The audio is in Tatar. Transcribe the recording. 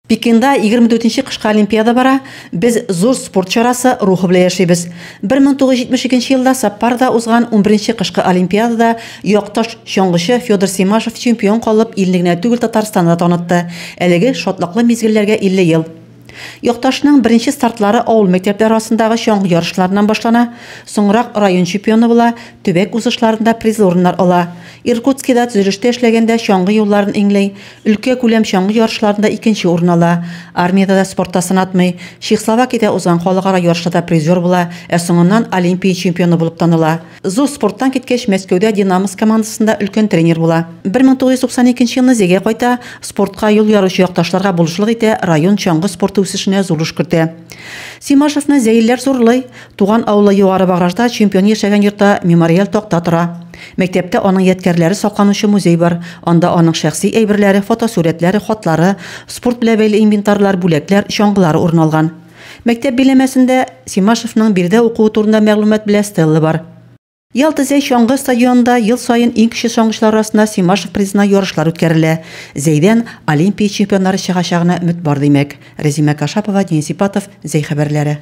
Пекинда 24 нче кышкы Олимпиада бара. Без зур спорт чарасы рухы белән яшибез. 1972 елда Саппарда узган 11 нче кышкы Олимпиадада якташ чаңгычы Федор Симашев чемпион калып, илне генә түгел, Татарстанны да танытты. Әлеге шатлыклы мизгелләргә 50 ел. Якташның беренче стартлары авыл мәктәпләре арасындагы чаңгы ярышларыннан башлана. Соңрак район чемпионы була, төбәк узышларында призлы урыннар ала. Иркутскида төзелештә эшләгәндә чаңгы юлларын иңли, өлкә күләм чаңгы ярышларында икенче урын ала. Армиядә дә спортта сынатмый. Чехословакиядә узган халыкара ярышларда призер була, ә соңыннан Олимпия чемпионы булып таныла. Зур спорттан киткәч, Мәскәүдә Динамос командасында өлкән тренер була. 1992 елны Зәйгә кайта, спортка юл яручы якташларга булышлык итә, район чаңгы спорты үсешенә зур өлеш кертә. Симашевны зәйлеләр зурлый. Туган авылы Югары Багражда чемпион яшәгән йортта мемориаль такта тора. Мәктәптә аның ядкәрләре сакланучы музей бар. Анда аның шәхси әйберләре, фотосурәтләре, хатлары, спорт белән бәйле инвентарьлар, бүләкләр, чаңгылары урын алган. Мәктәп биләмәсендә Симашевның биредә укуы турында мәгълүмат белән стелла бар. Ялта-Зәй чаңгы стадионында ел саен иң көчле чаңгычылар арасында Симашев призына ярышлар үткәрелә. Зәйдән Олимпия чемпионнары чыгачагына өмет бар, димәк. Рәзимә Кашапова, Денис Ипатов, Зәй хәбәрләре.